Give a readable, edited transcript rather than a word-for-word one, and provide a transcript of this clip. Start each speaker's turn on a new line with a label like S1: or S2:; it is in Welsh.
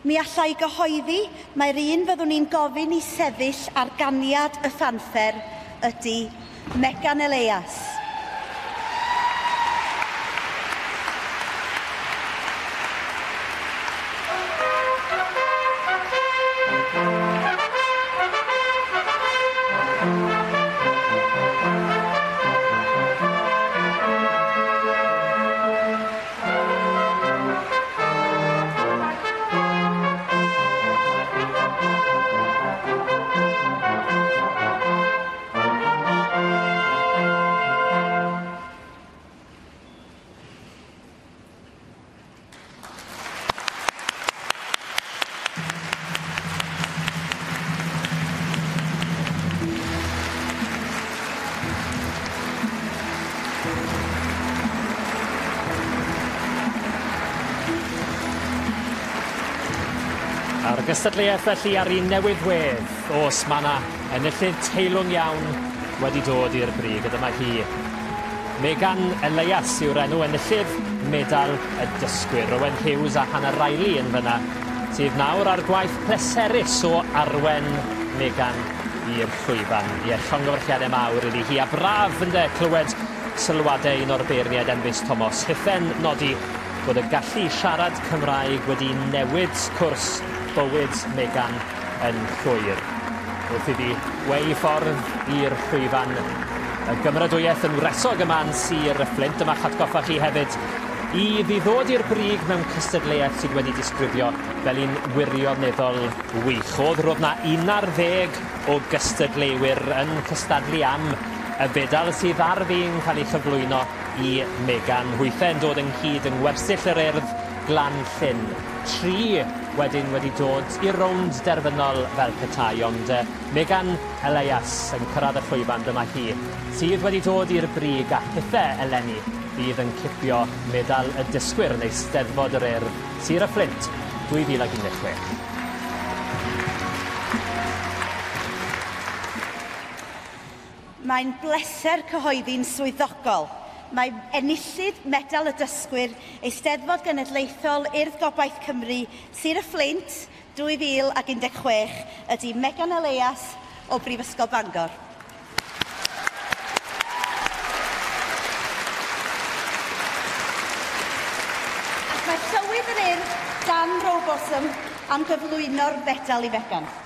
S1: Mi alla i gyhoeddi mai'r un fyddwn ni'n gofyn i sefyll ar ganiad y ffanffer ydy Megan Elias.
S2: A'r gystadleuaeth felly ar un newydd wedd, oes mae 'na enillydd teilwng iawn wedi dod i'r brig, a dyma hi. Megan Elias yw'r enw enillydd medal y dysgwyr. Rowan Hughes a Hannah Riley yn fyna, sydd nawr ar gwaith pleserus o arwen Megan i'r llwyfan. Ie, llongyfarchiadau mawr iddi hi, a braf ynde clywed sylwadau un o'r beirniaid Enfys Thomas. Hithen nodi bod y gallu i siarad Cymraeg wedi newid cwrs bywyd Megan yn llwyr. Wrth iddi weu ffordd i'r llwyfan, y gymeradwyaeth yn wresog yma yn Sir y Fflint. Dyma'ch atgoffa chi hefyd i ddi ddod i'r brig mewn cystadleuaeth sydd wedi disgrifio fel un wirioneddol wych. O'dd roedd 'na 11 o gystadleuwyr yn cystadlu am y fedal sydd ar fin cael ei chyflwyno i Megan. Hwythau yn dod ynghyd yng Ngwersyll yr Urdd Glan Llyn. 3 wedyn wedi dod i'r rownd derfynol fel petai, ond Megan Elias yn cyrraedd y llwyfan, dyma hi, sydd wedi dod i'r brig a hithe eleni fydd yn cipio medal y dysgwyr yn Eisteddfod yr Urdd, Sir y Fflint, 2016.
S1: Mae'n bleser cyhoeddi'n swyddogol. Mae enillydd Medal y Dysgwyr Eisteddfod Genedlaethol Urdd Gobaith Cymru Sir y Fflint 2016 ydy Megan Elias o Brifysgol Bangor. Ac mae Llywydd yr Urdd, Dan Rowbotham, am gyflwyno'r fedal i Megan.